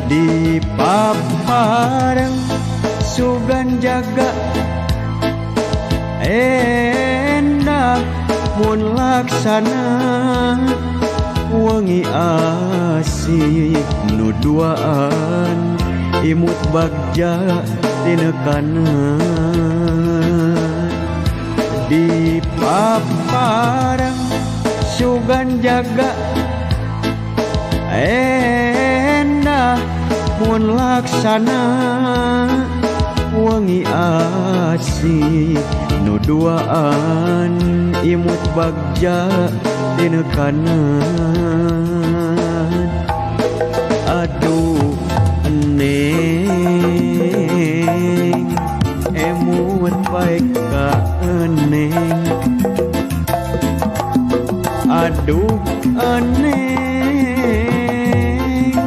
Di papareng sugan jaga endah mun laksana wengi asik nu duaan imut bagja tinekanan. Di papareng sugan jaga endah mun laksana wengi asik nu duaan imut bagja tinekanan. Aduh.